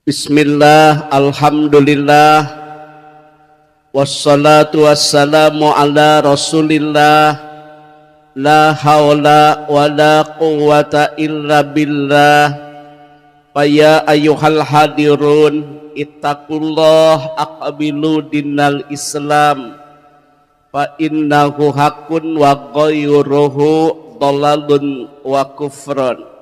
Bismillah, alhamdulillah, wassalatu wassalamu ala rasulillah, la hawla wa la quwwata illa billah. Faya ayyuhal hadirun, ittaqullah, aqbilu dinal islam, fa innahu hakun wa ghayruhu dalalun wa kufrun.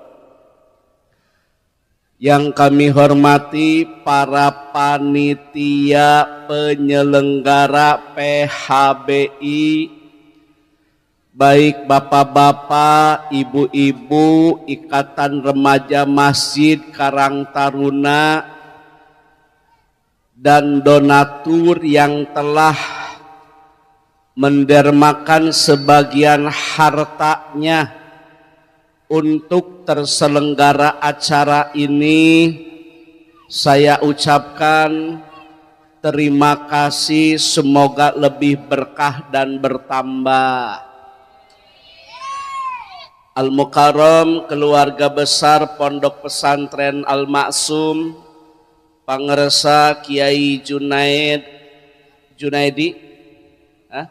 Yang kami hormati para panitia penyelenggara PHBI, baik bapak-bapak, ibu-ibu, Ikatan Remaja Masjid Karang Taruna, dan donatur yang telah mendermakan sebagian hartanya untuk terselenggara acara ini, saya ucapkan terima kasih, semoga lebih berkah dan bertambah. Al-Mukarram, keluarga besar Pondok Pesantren Al-Maksum, Pangersa Kiai Junaid Junaidi, hah?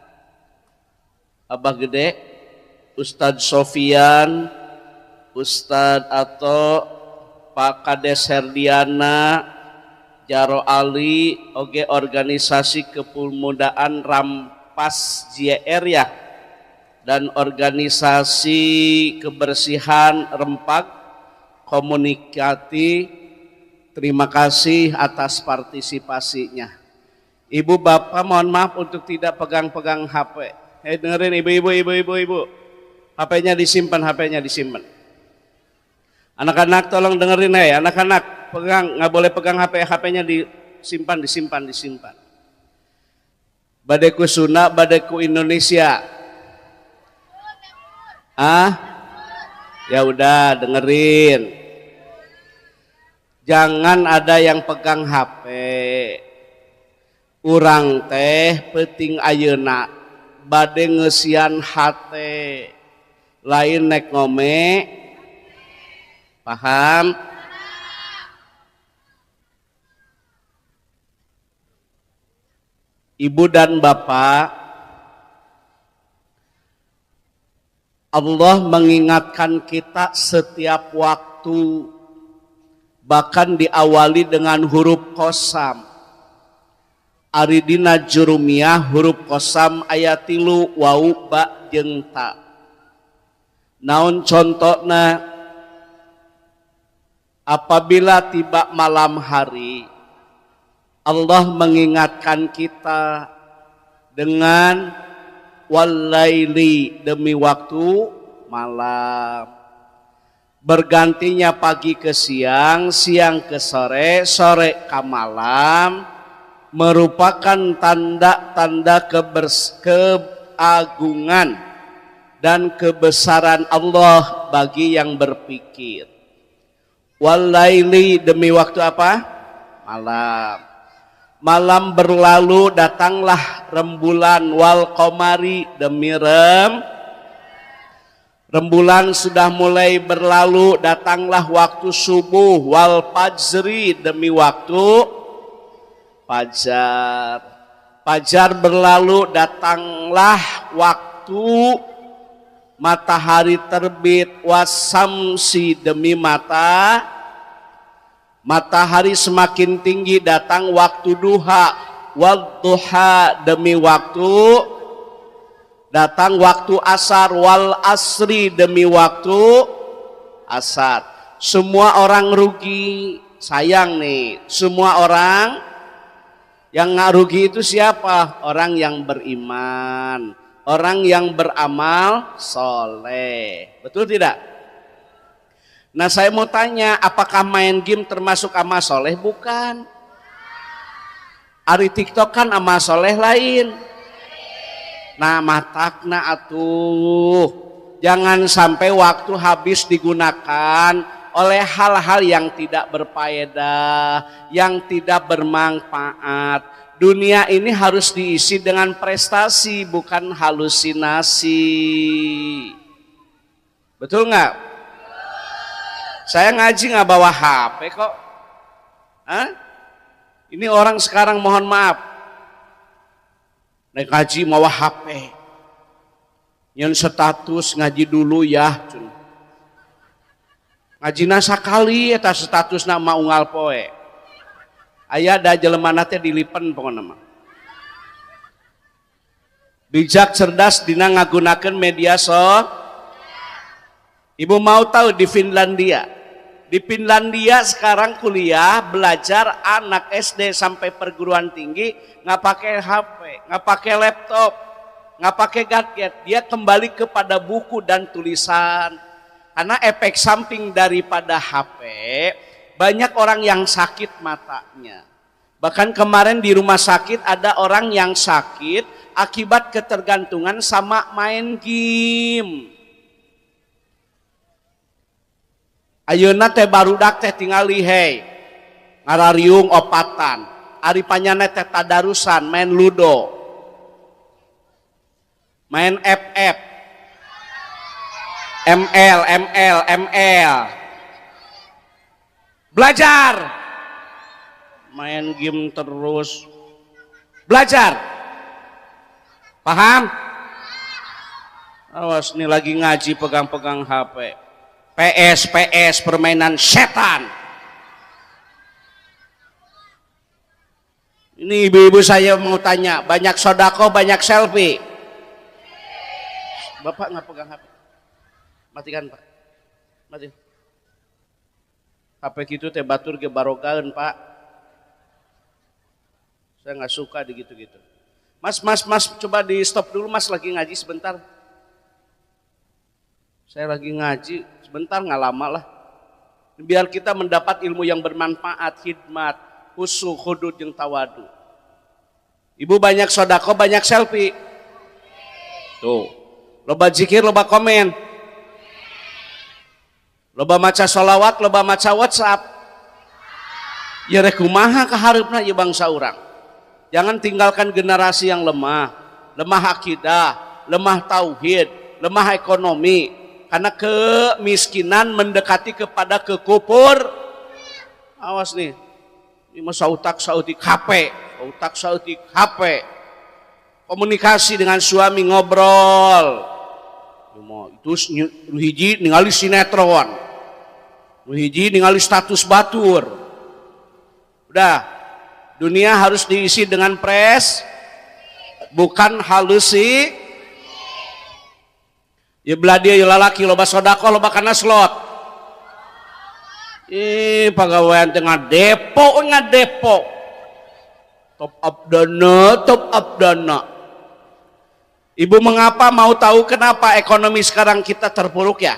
Abah Gede, Ustadz Sofian, Ustadz atau Pak Kades Herdiana, Jaro Ali, oge organisasi kepemudaan Rampas JR ya, dan organisasi kebersihan Rempak Komunikati, terima kasih atas partisipasinya. Ibu bapak, mohon maaf untuk tidak pegang-pegang HP. Hei, dengerin ibu-ibu, ibu-ibu, ibu. HP-nya disimpan, HP-nya disimpan. Anak-anak, tolong dengerin ya, anak-anak pegang, nggak boleh pegang HP, HP-nya disimpan, disimpan, disimpan. Bade ku Sunda, bade ku Indonesia. Ah? Ya udah, dengerin. Jangan ada yang pegang HP. Urang teh peuting ayeuna bade ngeusian hate, lain nek ngome. Paham? Ibu dan Bapak, Allah mengingatkan kita setiap waktu, bahkan diawali dengan huruf kosam. Ari dina jurumiyah huruf kosam ayat 3, wau, ba, jeung ta. Naon contona? Apabila tiba malam hari, Allah mengingatkan kita dengan walaili, demi waktu malam. Bergantinya pagi ke siang, siang ke sore, sore ke malam merupakan tanda-tanda keagungan dan kebesaran Allah bagi yang berpikir. Walaili, demi waktu apa? Malam. Malam berlalu, datanglah rembulan. Wal komari, demi rembulan sudah mulai berlalu, datanglah waktu subuh. Wal fajri, demi waktu fajar. Fajar berlalu, datanglah waktu matahari terbit. Wasamsi, demi matahari semakin tinggi, datang waktu duha. Wadduha, demi waktu datang waktu asar. Wal asri, demi waktu asar. Semua orang rugi, sayang nih. Semua orang yang nggak rugi itu siapa? Orang yang beriman, orang yang beramal soleh. Betul tidak? Nah, saya mau tanya, apakah main game termasuk amal soleh? Bukan. Ari TikTok kan amal soleh lain. Nah, matakna atuh. Jangan sampai waktu habis digunakan oleh hal-hal yang tidak berfaedah, yang tidak bermanfaat. Dunia ini harus diisi dengan prestasi, bukan halusinasi. Betul nggak? Saya ngaji nggak bawa HP kok. Hah? Ini orang sekarang, mohon maaf, naik ngaji mawa HP, yang status, "Ngaji dulu ya." Ngaji sakali eta status nama unggal poe. Aya da jelema teh dilipen. Pokona mah bijak, cerdas dina ngagunakeun media. So Ibu mau tahu, di Finlandia, di Finlandia sekarang kuliah, belajar anak SD sampai perguruan tinggi nggak pakai HP, nggak pakai laptop, nggak pakai gadget. Dia kembali kepada buku dan tulisan. Karena efek samping daripada HP, banyak orang yang sakit matanya. Bahkan kemarin di rumah sakit ada orang yang sakit akibat ketergantungan sama main game. Ayeuna teh barudak teh tingali, hei, ngarariung opatan, ari panyana teh tadarusan, main ludo, main FF, ML, ML, ML. Belajar, main game terus. Belajar, paham? Awas nih, lagi ngaji pegang-pegang HP. PS, PS, permainan setan. Ini ibu-ibu, saya mau tanya, banyak sodakoh, banyak selfie? Bapak nggak pegang HP. Matikan, Pak. Mati. HP gitu teh batur ge barogaeun, Pak. Saya nggak suka di gitu-gitu. Mas, mas, mas, coba di stop dulu, Mas, lagi ngaji sebentar. Saya lagi ngaji, sebentar, nggak lama lah. Biar kita mendapat ilmu yang bermanfaat, khidmat, khusyuk, hudud, yang tawadu. Ibu, banyak sodakoh, banyak selfie? Tuh. Loba zikir, loba komen? Loba maca solawat, loba maca WhatsApp? Ya rek kumaha kahareupna ieu bangsa urang? Jangan tinggalkan generasi yang lemah, lemah akidah, lemah tauhid, lemah ekonomi. Karena kemiskinan mendekati kepada kekufur. Awas nih. Ini mah sautak saeutik HP, sautak saeutik HP. Komunikasi dengan suami, ngobrol. Itu hiji ningali sinetron. Hiji ningali status batur. Udah, dunia harus diisi dengan pres, bukan halusi. Ya belah dia ya, lalaki loba sodakoh, loba kana slot? Ih, pagawean teh ngadepo, ngadepo. Top up dana, top up dana. Ibu, mengapa, mau tahu kenapa ekonomi sekarang kita terpuruk ya?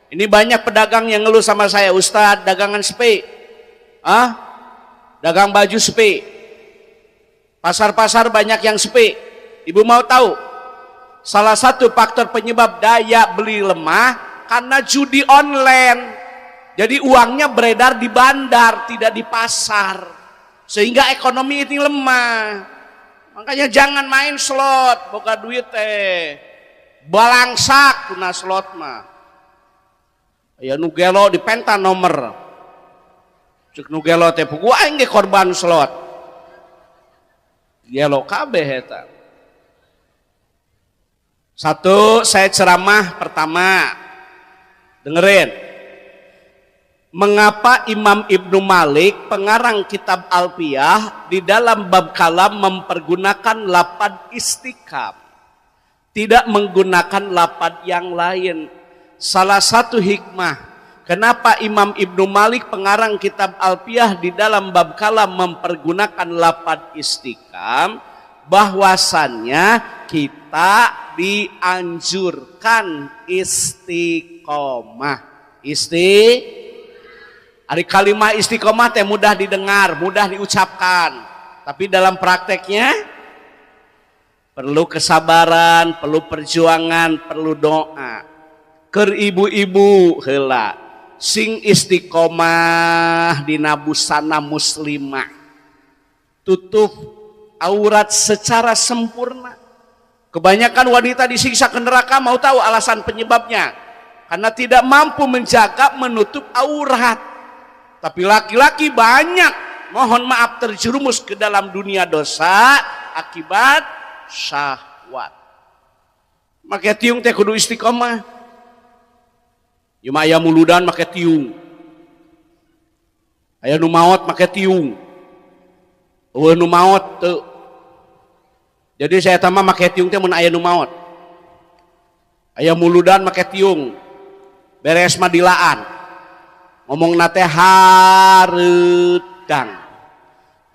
Ini banyak pedagang yang ngeluh sama saya, "Ustadz, dagangan sepi." Ah? Dagang baju sepi. Pasar-pasar banyak yang sepi. Ibu mau tahu? Salah satu faktor penyebab daya beli lemah karena judi online. Jadi uangnya beredar di bandar, tidak di pasar. Sehingga ekonomi ini lemah. Makanya jangan main slot, boga duit teh. Balangsak kuna slot mah. Ya nu gelo dipenta nomor. Cek nu gelo teh, "Puguh aing ge korban slot." Gelo kabeh eta. Satu, saya ceramah pertama. Dengerin. Mengapa Imam Ibnu Malik, pengarang kitab Alfiyah, di dalam bab kalam mempergunakan lapad istikam? Tidak menggunakan lapad yang lain. Salah satu hikmah kenapa Imam Ibnu Malik, pengarang kitab Alfiyah, di dalam bab kalam mempergunakan lapad istikam, bahwasannya kita dianjurkan istiqomah. Ari kalimat istiqomah teh mudah didengar, mudah diucapkan. Tapi dalam prakteknya perlu kesabaran, perlu perjuangan, perlu doa. Keur ibu-ibu heula, sing istiqomah dina busana muslimah. Tutup aurat secara sempurna. Kebanyakan wanita disiksa ke neraka, mau tahu alasan penyebabnya? Karena tidak mampu menjaga, menutup aurat. Tapi laki-laki banyak Mohon maaf, terjerumus ke dalam dunia dosa akibat syahwat. Make tiung teh kudu istiqomah. Ieu mah aya muludan make tiung. Aya nu maot make tiung. Euweuh nu maot teu. Jadi saya tambah make tiung teh mun aya nu maot. Aya muludan make tiung. Beres mah dilaan. Ngomongna teh hareudang.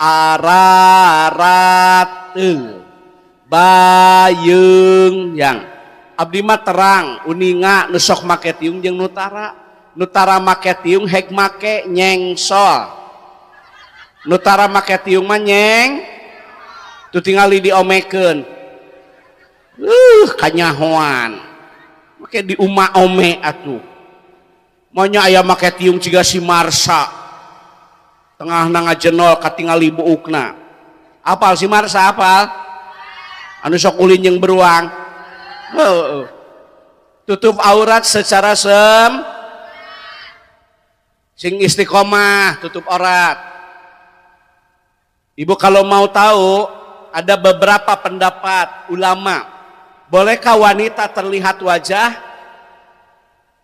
Ararateul. Bayeung yang abdi mah terang uninga nu sok make tiung jeung nu tara. Nu tara make tiung hek make nyengsol. Nu tara make tiung mah nyeng tu tingali diomekeun. Kanyahoan. Make di uma ome atuh. Maunya aya make tiung ciga si Marsa. Tengah ngajenol katingali buukna. Apal si Marsa apal? Anu sok ulin jeung beruang. Heuh. Tutup aurat secara sing istiqomah, tutup aurat. Ibu kalau mau tahu, ada beberapa pendapat ulama. Bolehkah wanita terlihat wajah?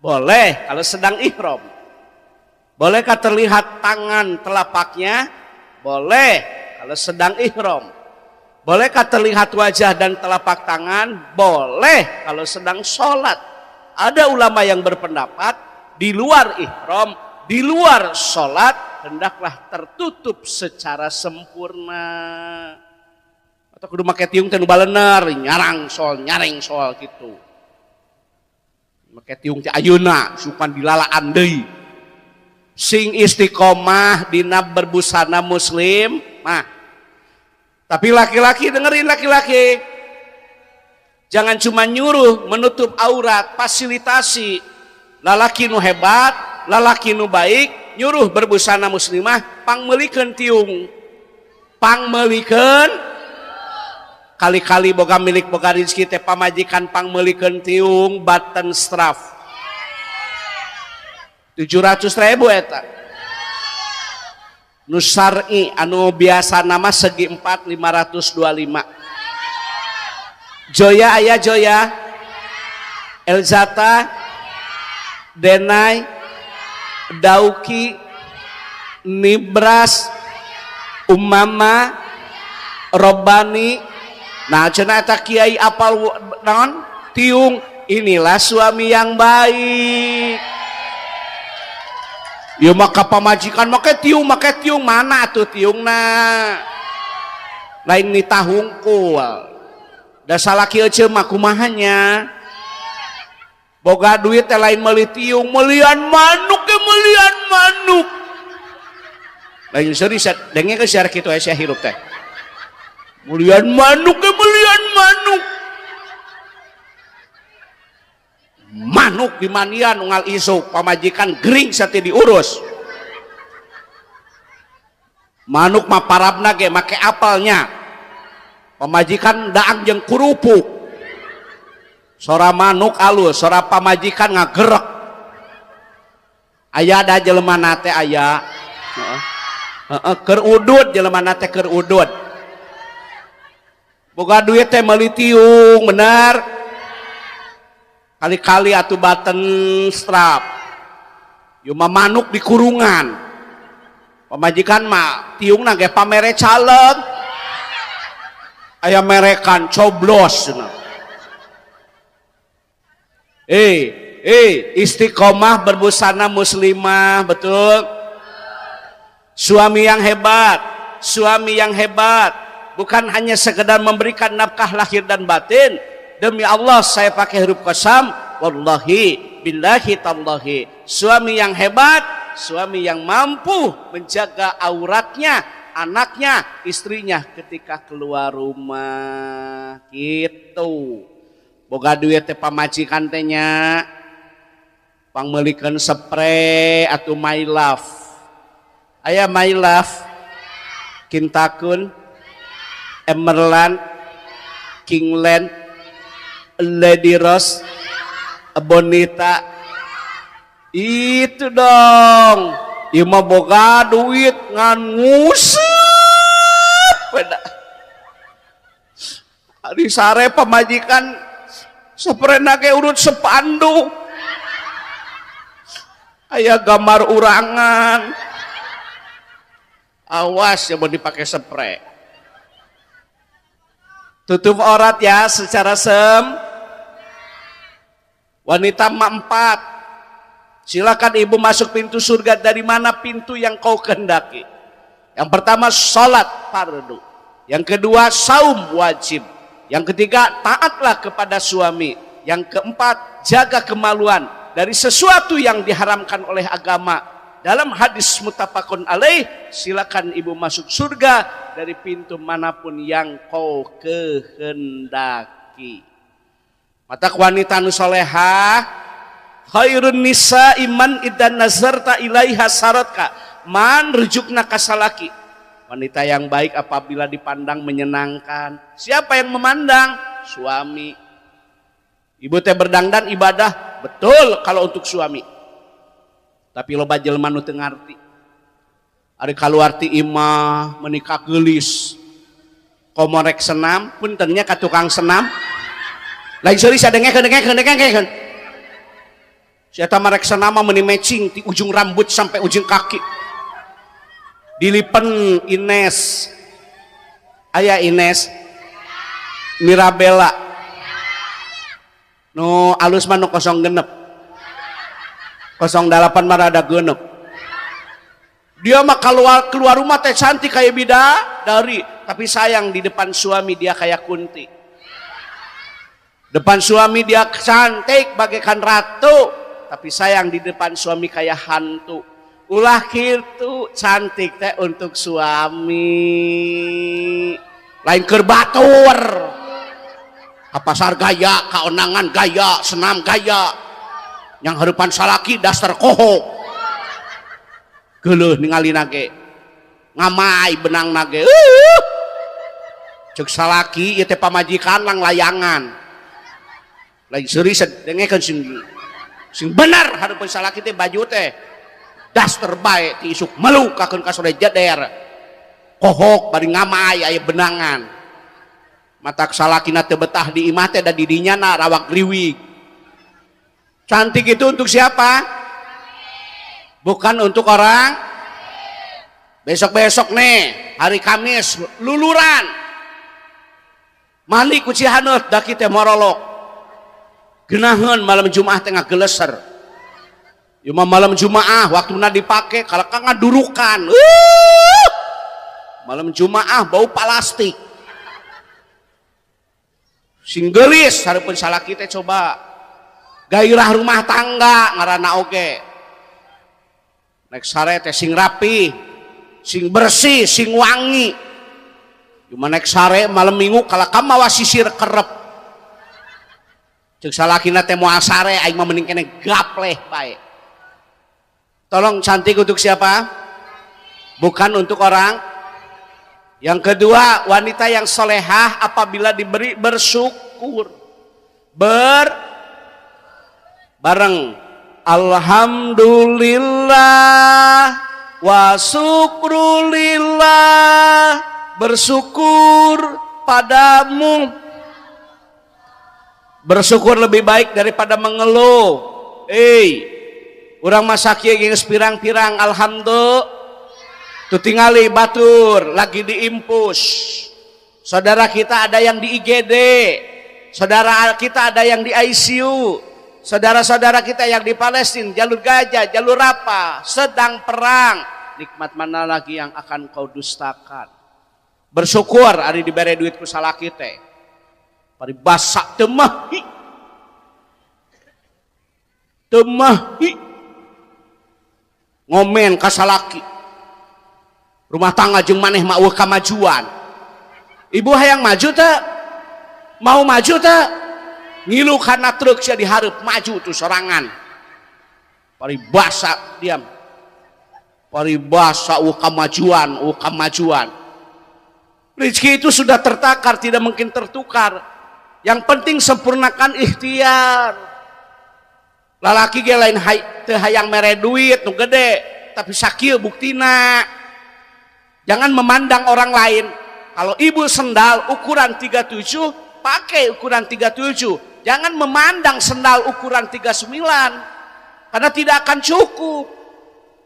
Boleh kalau sedang ihram. Bolehkah terlihat tangan telapaknya? Boleh kalau sedang ihram. Bolehkah terlihat wajah dan telapak tangan? Boleh kalau sedang sholat. Ada ulama yang berpendapat di luar ihram, di luar sholat, hendaklah tertutup secara sempurna. Atau kudu make tiung teh nu balener, nyarang sol, nyareng sol gitu. Make tiung teh ayeuna sukan dilalaan deui. Sing istiqomah dina berbusana muslim mah. Tapi laki-laki, dengerin laki-laki. Jangan cuma nyuruh menutup aurat, fasilitasi. Lalaki nu hebat, lalaki nu baik, nyuruh berbusana muslimah, pangmeulikeun tiung. Pangmeulikeun, kali-kali boga milik boga rezeki teh pamajikan pangmeulikeun tiung button strap. 700 ribu eta. Nu syar'i, anu biasa nama segi 4 525. Joya aya Joya, Elzata, Denai, Dauki, Nibras, Umama, Robani. Nah, cenah eta kiai apal naon? Tiung. Inilah suami yang baik. Ya maka pamajikan make tiung mana tuh tiungna? Lain nitah hungkul. Da salaki ece mah kumahanya? Boga duit teh lain meuli tiung, meulian manuk ge meulian manuk. Lain serius denge ke siar kitu aya hirup teh. Meulian manuk ge meulian manuk. Manuk di manian unggal isuk pamajikan gering sati diurus. Manuk mah parabna ge make apelnya. Pamajikan daang jeung kurupuk. Sora manuk alus, sora pamajikan ngagerek. Aya da jelema teh aya. Heeh. Heeh, keur udud jelema teh keur udud. Boga duit teh meuli tiung, bener. Kali-kali atuh button strap. Ieu mah manuk di kurungan. Pamajikan mah tiungna ge pamere caleg. Aya merekan coblos cenah. Istiqomah berbusana muslimah, betul? Suami yang hebat, suami yang hebat, bukan hanya sekedar memberikan nafkah lahir dan batin. Demi Allah saya pakai huruf qasam, wallahi, billahi tallahi. Suami yang hebat, suami yang mampu menjaga auratnya, anaknya, istrinya ketika keluar rumah. Gitu. Boga duit teh pamajikan teh nya pangmeulikeun spray atau My Love. Aya My Love, Kintakun, Emerland, Kingland, Lady Rose, Bonita. Itu dong. Ieu mah boga duit ngan nguseup beda. Ari sare pamajikan seprena ge urut sepanduk. Aya gambar urangan. Awas ya mau dipakai sepre. Tutup aurat ya secara sem. Wanita mah empat. Silakan ibu masuk pintu surga dari mana pintu yang kau kehendaki. Yang pertama, sholat fardu. Yang kedua, saum wajib. Yang ketiga, taatlah kepada suami. Yang keempat, jaga kemaluan dari sesuatu yang diharamkan oleh agama. Dalam hadis muttafaqun alaih, silakan ibu masuk surga dari pintu manapun yang kau kehendaki. Mata wanita nu solehah, khairun nisa man idza nazarta ilaiha saratka, man rujukna kasalaki. Wanita yang baik apabila dipandang menyenangkan. Siapa yang memandang? Suami. Ibu teh berdangdan ibadah, betul kalau untuk suami. Tapi loba jelema nu teu ngarti. Ari kaluar ti imah meuni geulis. Komo rek senam, punten nya ka tukang senam. Lain seuri sadengekeun, dengekeun, dengekeun. Si eta mah rek senam mah meuni matching ti ujung rambut sampai ujung kaki. Dilipen Ines. Aya Ines. Mirabella. Nu alus mah nu 06. 08 mah rada genep. Dia mah keluar keluar rumah teh cantik kayak bidadari, tapi sayang di depan suami dia kayak kunti. Depan suami dia cantik bagaikan ratu, tapi sayang di depan suami kayak hantu. Ulah kitu, cantik teh untuk suami. Lain keur batur. Ka pasar gaya, ka ondangan gaya, senam gaya. Yang hareupan salaki daster kohok. Geuleuh ningalina ge. Ngamai benang nage. Cek salaki ieu teh pamajikan lang layangan. Lain seuri, dengekeun sing sing bener, hareupeun salaki teh baju teh daster bae ti isuk meluk kakeun ka sore jeder. Kohok bari ngamai aya benangan. Matak salakina teu betah di imah teh da di dinya na rawak riwig. Cantik itu untuk siapa? Bukan untuk orang. Besok-besok nih, hari Kamis, luluran. Mandi ku cihaneut, daki teh morolok. Genaheun malam Jumat tengah geleser. Ieu mah malam Jumaah waktuna dipake kalau ngadurukan. Malam Jumaah bau plastik. Sing geulis hareupeun salaki teh coba. Gairah rumah tangga ngaranna oge. Nek sare teh sing rapi, sing bersih, sing wangi. Cuma nek sare malam Minggu kalau kamu mawa sisir kerep. Cek salakina teh moal sare, aing mah mending kene gapleh bae. Tolong, cantik untuk siapa? Bukan untuk orang. Yang kedua, wanita yang solehah apabila diberi bersyukur. Bareng alhamdulillah wa syukrulillah, bersyukur padamu. Bersyukur lebih baik daripada mengeluh. Eh, urang masak geus pirang-pirang, alhamdulillah. Tuh tingali batur lagi diinfus. Saudara kita ada yang di IGD, saudara kita ada yang di ICU, saudara-saudara kita yang di Palestina, jalur Gaza, jalur apa, sedang perang. Nikmat mana lagi yang akan kau dustakan? Bersyukur ari diberi duit ku salaki teh. Paribasa teu mahi. Teu mahi. Ngomen ka salaki. Rumah tangga jeung maneh mah euweuh kamajuan. Ibu hayang maju teu? Mau maju teu? Ngilu kana truk sia dihareup maju tuh sorangan. Paribasa diam. Paribasa euweuh kamajuan, euweuh kamajuan. Rezeki itu sudah tertakar, tidak mungkin tertukar. Yang penting sempurnakan ikhtiar. Lalaki ge lain teu hayang mere duit nu gede, Tapi sakieu buktina. Jangan memandang orang lain. Kalau ibu sendal ukuran 37, pakai ukuran 37. Jangan memandang sendal ukuran 39 karena tidak akan cukup.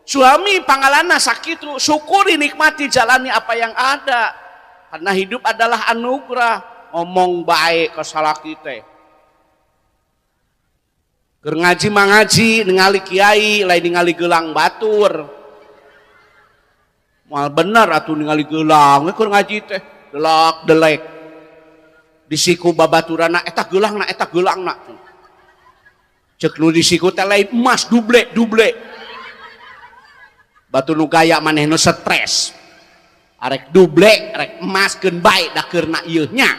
Suami pangalana sakitu, syukuri, nikmati, jalani apa yang ada. Karena hidup adalah anugerah. Ngomong baik ke salaki teh. Keur ngaji mah ngaji, ningali kiai, lain ningali gelang batur. Moal bener atuh ningali gelang, keur ngaji teh delak delek. Di siku babaturana eta geulangna, eta geulangna. Cek nu di siku teh lain emas, duble, duble. Batu nu gaya maneh nu stres. Arek duble, arek emas keun bae da keurna ieu nya.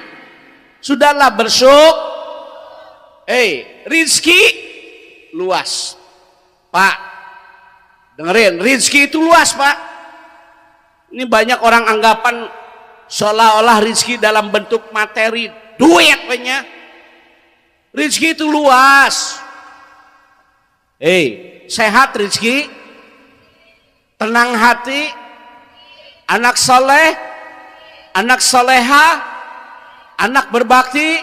Sudahlah, bersyukur. Rizki luas. Pak, dengerin, rizki itu luas, Pak. Ini banyak orang anggapan seolah-olah rizki dalam bentuk materi, duit banyak. Rizki itu luas. Sehat rizki, tenang hati, anak soleh, anak soleha, anak berbakti,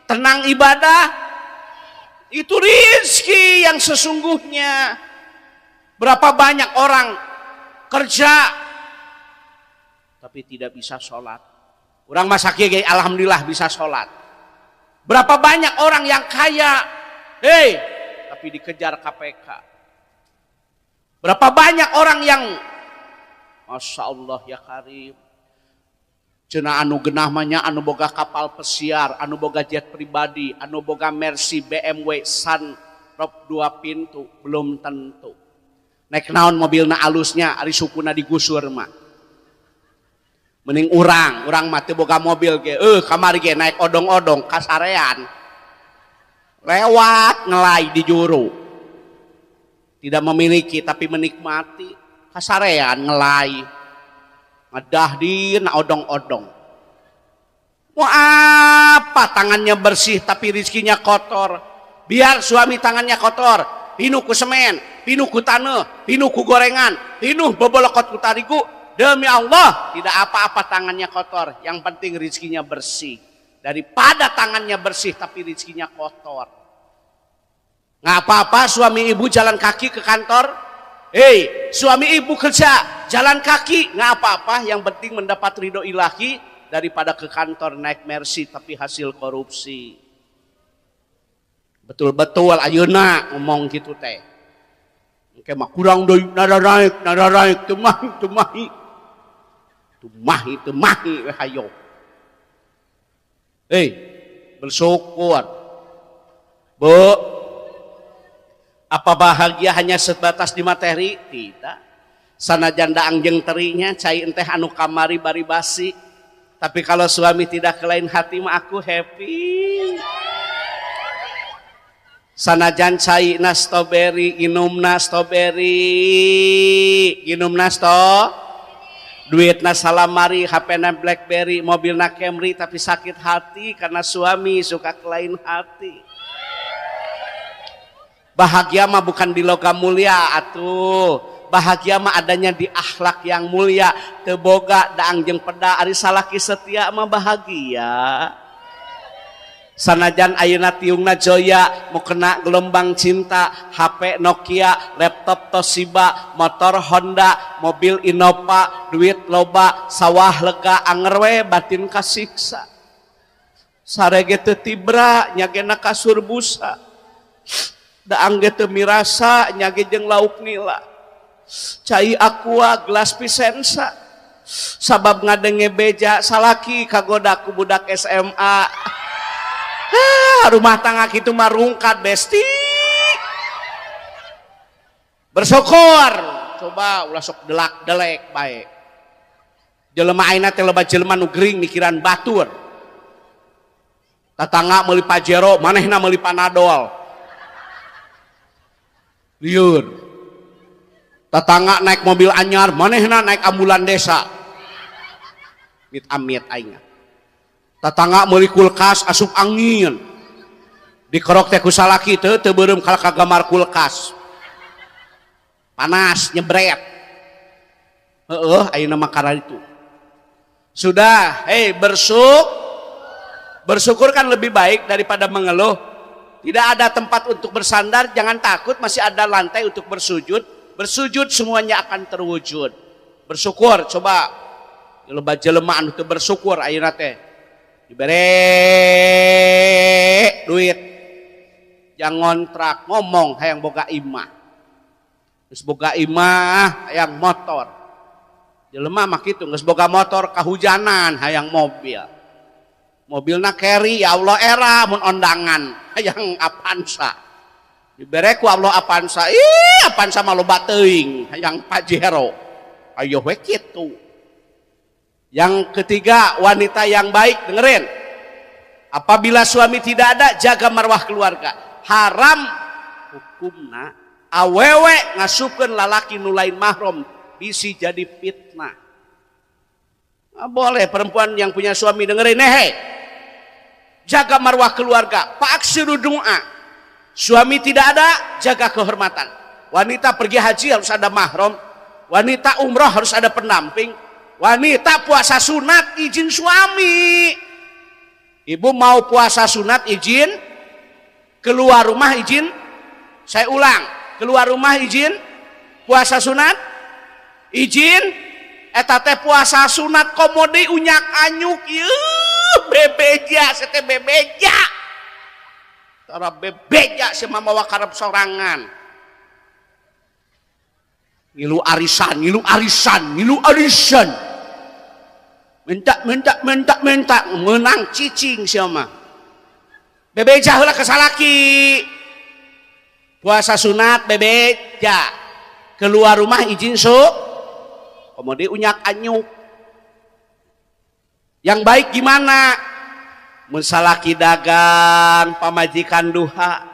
tenang ibadah, itu rizki yang sesungguhnya. Berapa banyak orang kerja tapi tidak bisa sholat. Orang masak ge alhamdulillah bisa sholat. Berapa banyak orang yang kaya, hei, tapi dikejar KPK. Berapa banyak orang yang, Masya Allah ya Karim. Cenah anu genah mah nya anu boga kapal pesiar, anu boga jet pribadi, anu boga Mercy, BMW, sunroof dua pintu, belum tentu. Naik naon mobilna alusnya, ari sukuna digusur mah. Mending urang, urang mah teu boga mobil ge, kamari ge naik odong-odong kasarean. Lewat ngelai di juru. Tidak memiliki tapi menikmati. Kasarean ngelai. Ngedah di na odong-odong. Mau apa tangannya bersih tapi rizkinya kotor? Biar suami tangannya kotor, pinuh ku semen, pinuh ku taneuh, pinuh ku gorengan, pinuh bobolokot ku tarigu. Demi Allah, tidak apa-apa tangannya kotor. Yang penting rizkinya bersih. Daripada tangannya bersih tapi rizkinya kotor. Nggak apa-apa suami ibu jalan kaki ke kantor. Hei, suami ibu kerja jalan kaki, nggak apa-apa. Yang penting mendapat ridho ilahi daripada ke kantor naik Mercy tapi hasil korupsi. Betul-betul ayeuna ngomong gitu teh. Engke mah kurang deui, nada naik, nada naik, teu mahi, teu mahi. Teu mahi, teu mahi we hayo. Hei, bersyukur. Bu, apa bahagia hanya sebatas di materi? Tidak. Sanajan daang jeung terinya, cai enteh anu kamari bari basi. Tapi kalau suami tidak ke lain hati mah aku happy. Sanajan cai na strawberry, inumna strawberry, inumna sto, duitna salamari, HP na BlackBerry, mobilna Camry, tapi sakit hati karena suami suka ke lain hati. Bahagia mah bukan di logam mulia atuh. Bahagia mah adanya di akhlak yang mulia. Teu boga daang jeung peda, ari salaki setia mah bahagia. Sanajan ayeuna tiungna Joya, mau kena gelombang cinta, HP Nokia, laptop Toshiba, motor Honda, mobil Innova, duit loba, sawah lega, anger we batin kasiksa. Sare ge teu tibra, nyagena kasur busa. Daang ge teu mirasa, nyage jeung lauk nila. Cai Aqua, gelas Vicenza. Sabab ngadenge beja salaki kagoda ku budak SMA. Ah, rumah tangga kitu mah rungkad, besti. Bersyukur. Coba ulah sok delak-delek bae. Jelema ayeuna teh loba jelema nu gering mikiran batur. Tatangga meuli Pajero, manehna meuli Panadol. Lieur. Tatangga naik mobil anyar, manehna naik ambulan desa. Mit amit aing. Tatangga meuli kulkas asup angin. Dikerok teh ku salaki teu teu beureum kalah ka gambar kulkas. Panas nyebret. Heeh, ayeuna mah itu. Sudah, hei, bersyukur kan lebih baik daripada mengeluh. Tidak ada tempat untuk bersandar, jangan takut, masih ada lantai untuk bersujud. Bersujud, semuanya akan terwujud. Bersyukur, coba. Loba jelema anu teu bersyukur ayeuna teh. Dibere duit. Jang ngontrak, ngomong hayang boga imah. Geus boga imah, hayang motor. Jelema mah kitu, geus boga motor kahujanan hayang mobil. Mobilna carry, ya Allah, era mun ondangan hayang Avanza. Dibere ku Allah Avanza, ih, Avanza mah loba teuing, hayang Pajero. Ayo we kitu. Yang ketiga, wanita yang baik, dengerin. Apabila suami tidak ada, jaga marwah keluarga. Haram hukumna awewe ngasupkeun lalaki nu lain mahram, bisi jadi fitnah. Nah, boleh perempuan yang punya suami, dengerin nih, hey. Jaga marwah keluarga, fa'aksiru doa. Suami tidak ada, jaga kehormatan. Wanita pergi haji harus ada mahram, wanita umroh harus ada pendamping, wanita puasa sunat izin suami. Ibu mau puasa sunat izin, keluar rumah izin, saya ulang, keluar rumah izin, puasa sunat izin, eta teh puasa sunat komo deui unyak anyuk, ieu bebeja, teh bebeja. Tara bebeja sia mawa karep sorangan. Ngilu arisan, ngilu arisan, ngilu arisan. Minta, minta, minta, minta, menang cicing sia mah. Bebeja heula ke salaki. Puasa sunat bebeja. Keluar rumah izin so. Kemudian unyak anyuk. Yang baik gimana? Mun salaki dagang, pamajikan duha.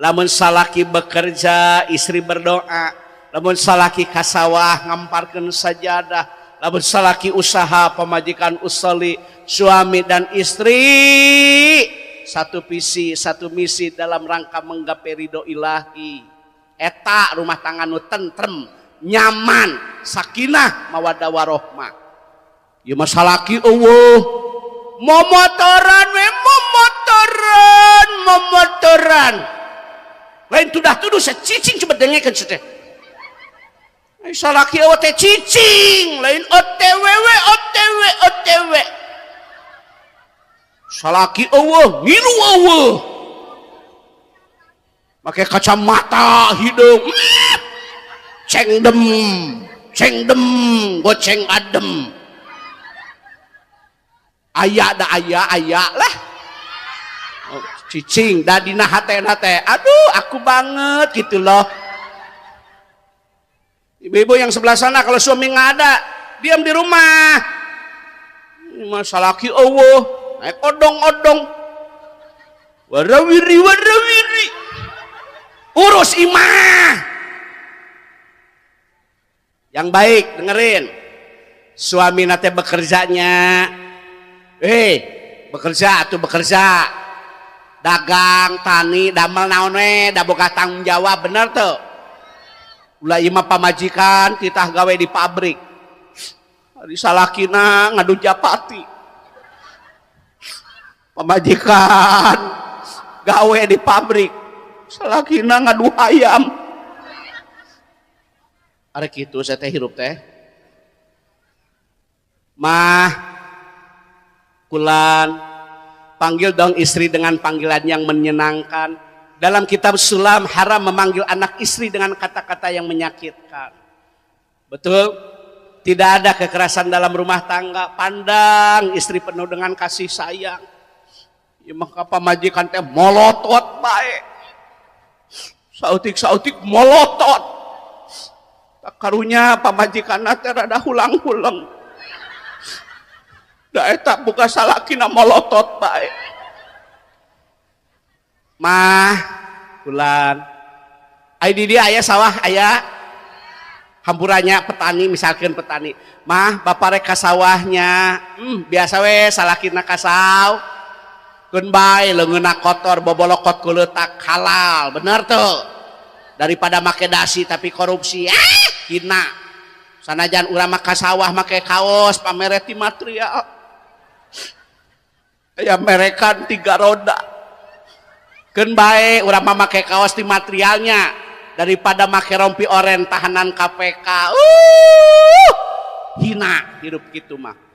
Lamun salaki bekerja, istri berdoa. Lamun salaki kasawah ngamparkeun sajadah. Lamun salaki usaha, pamajikan usoli. Suami dan istri satu visi, satu misi dalam rangka menggapai ridho ilahi. Eta rumah tangga nu tentrem, nyaman, sakinah, mawaddah warohmah. Ya masalaki euweuh. Momotoran we, momotoran, momotoran. Lain tudah tuduh, saya cicing, coba dengekeun teh. Ai salaki euweuh teh cicing, lain OTW we, OTW, OTW. Salaki euweuh, ngilu euweuh. Pakai kacamata hidung. Cengdem, cengdem, goceng adem. Aya da aya, aya lah. Oh, cicing da dina hatena teh. Aduh, aku banget gitu loh. Ibu-ibu yang sebelah sana, kalau suami nggak ada, diam di rumah. Ini masa laki euweuh, naik odong-odong. Warawiri warawiri. Urus imah. Yang baik, dengerin. Suami nate bekerjanya, eh, bekerja atau bekerja, dagang, tani, damel naon we, da boga tanggung jawab, bener tuh. Ulah ieu mah pamajikan kita gawe di pabrik. Ari salakina ngadu japati. Pamajikan gawe di pabrik, salakina ngadu ayam. Ari kitu saya teh hirup teh. Mah, kulan, panggil dong istri dengan panggilan yang menyenangkan. Dalam kitab Sulam, haram memanggil anak istri dengan kata-kata yang menyakitkan. Betul? Tidak ada kekerasan dalam rumah tangga. Pandang istri penuh dengan kasih sayang. Ya maka pamajikan teh molotot bae. Saeutik-saeutik molotot. Karunya pamajikan teh rada hulang-huleng. Da eta buka salakina molotot bae. Mah, bulan. Ai di dia aya sawah, aya hampurannya petani, misalkan petani. Mah, bapak rek ka sawahnya. Biasa we salakina ka saw. Keun bae leungeunna kotor, bobolokot kuleutak, halal, bener tuh. Daripada make dasi tapi korupsi. Ah, hina. Sanajan urang mah ka sawah make kaos pamere ti material. Aya merekan tiga roda. Keun bae urang mah make kaos ti materialnya daripada make rompi oren tahanan KPK. Hina hirup gitu mah.